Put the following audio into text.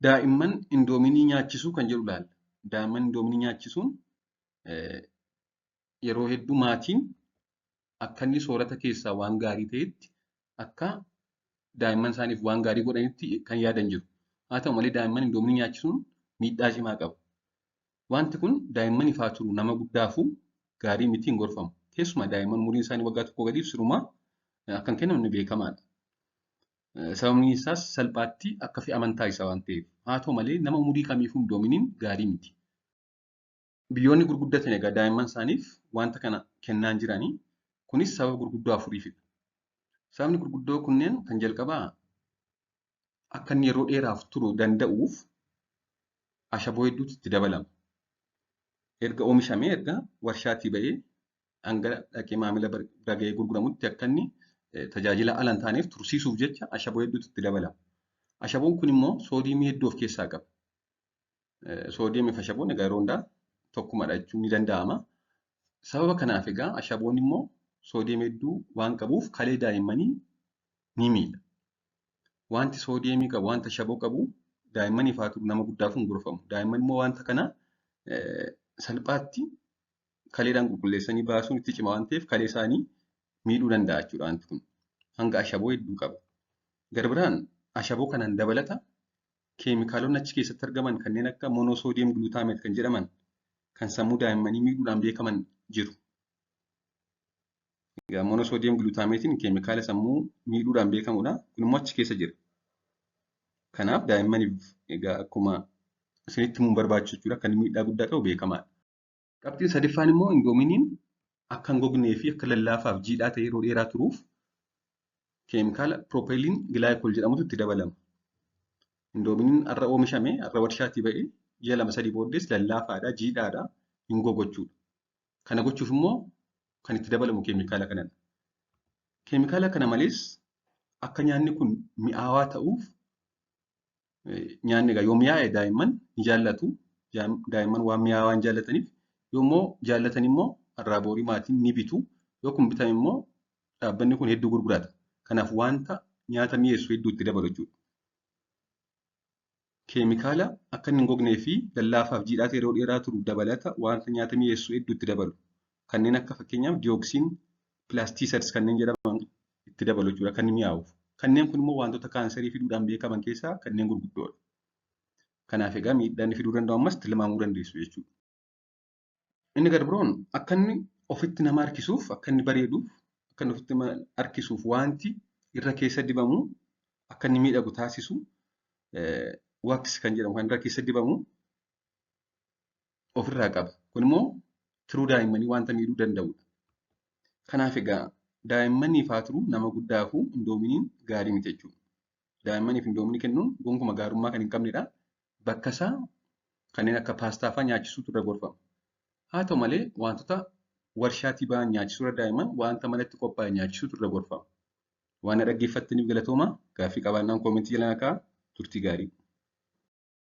Daa'imman indoominii nyaachisuu kan jedhu ilaalla. Daa'imman indoominii nyaachisuun yeroo hedduu maatiin akka inni soorata keessaa waan gaarii ta'etti, akka daa'imman isaaniif waan gaarii godhanitti kan yaadan jiru. Haa ta'u malee, daa'imman indoominii nyaachisuun miidhaa cimaa qaba. Wanti kun daa'immaniif haa turu, nama guddaafuu gaarii miti, hin gorfamu. Keessumaa daa'imman umuriin isaanii waggaa 1 gadiif sirumaa akka hin kennamne beekamaadha. Sababni isaas salphaatti akka fe'aman taasisa waan ta'eef. Haa ta'u malee, nama umurii kamiifuu indoominiin gaarii miti. Biyyoonni gurguddatan egaa daa'imman isaaniif wanta kana kennaa hin jiranii. Kunis sababa gurguddoo afuriifidha. Sababni gurguddoo kunneen kan jalqabaa, akka inni yeroo dheeraaf turuu danda'uuf ashaboo hedduutu itti dabalama. Erga oomishamee, erga warshaatii bahee hanga dhaqee maamila bira gahee gurguramutti akka inni tajaajila ala hin taaneef tursiisuuf jecha ashaboo hedduutu itti dabalama. Ashaboon kun immoo soodiyeemii hedduu of keessaa qaba. Soodiyeemii fi ashaboon egaa yeroo hundaa tokkumadha jechuun ni danda'ama. Sababa kanaaf egaa ashaboon immoo soodiyeemii hedduu waan qabuuf kalee daa'immanii ni miidha. Wanti soodiyeemii qabu, wanta ashaboo qabu daa'immaniif haa ta'u, nama guddaaf hin gorfamu. Daa'imman immoo wanta kana salphaatti kaleedhaan qulqulleessanii baasuun itti cima waan ta'eef kalee isaanii miidhuu danda'a jechuudha wanti kun. Hanga ashaboo hedduu qaba. Gara biraan ashaboo kanaan dabalata keemikaalonni achi keessatti argaman kanneen akka monosodium glutamate kan jedhaman kan sammuu daa'immanii miidhuudhaan beekaman jiru. Egaa monosodium glutamateiin keemikaala sammuu miidhuudhaan beekamudha. Kun immoo achi keessa jira. Kanaaf daa'immaniif egaa akkuma isinitti himuun barbaachisu jechuudha. Kan miidhaa guddaa qabu beekamaadha. Qabxiin sadaffaan immoo indoominiin akka hin gognee fi akka lallaafaaf jiidhaa ta'e yeroo dheeraa turuuf keemikaala propylene glycol jedhamutu itti dabalama. Indoominiin har'a oomishame, har'a warshaatii ba'ee ji'a 2-3 booddees lallaafaadha, jiidhaadha, hin gogu jechuudha. Kana gochuuf immoo kan itti dabalamu keemikaala kanadha. Keemikaala kana malees akka nyaanni kun mi'aawaa ta'uuf, nyaanni egaa yoo mi'aaye daa'imman ni jaallatu. Daa'imman waan mi'aawaa hin jaallataniif, yoommoo jaallatan immoo har'aa borii maatiin ni bitu. Yoo kun bitame immoo dhaabbanni kun hedduu gurgurata. Kanaaf wanta nyaata mi'eessu hedduu itti dabalu jechuudha. Keemikaala akka inni hin gognee fi lallaafaaf jiidhaa ta'e yeroo dheeraa turu dabalata wanta nyaata mi'eessu hedduu itti dabalu. Kanneen akka fakkeenyaaf dioxin, plasticizers kanneen jedhaman itti dabalu jechuudha akka inni mi'aawuuf. Kanneen kun immoo wantoota kaansarii fiduudhaan beekaman keessaa kanneen gurguddoodha. Kanaaf egaa miidhaa inni fiduu danda'u ammas tilmaamuu dandeessu jechuudha. Inni gara biroon akka inni ofitti nama harkisuuf, akka inni bareeduuf, akka inni ofitti harkisuuf wanti irra keessa dibamu, akka inni miidhagu taasisu, wax kan jedhamu kan irra keessa dibamu ofirraa qaba. Kun immoo tiruu daa'immanii wanta miidhuu danda'udha. Kanaaf egaa daa'immaniif haa turu, nama guddaafuu indoominiin gaarii miti jechuudha. Daa'immaniif indoominii kennuun gonkumaa gaarummaa kan hin qabnedha. Bakka isaa kanneen akka paastaa fa'aa nyaachisuutu irra gorfama. Haa ta'u malee, wantoota warshaatii ba'an nyaachisuu irra daa'imman wanta manatti qophaa'e nyaachisuutu irra gorfama. Waan na dhaggeeffattaniif galatooma. Gaaffii qabaannaan commentii jala naa kaa'aa. Turtii gaarii.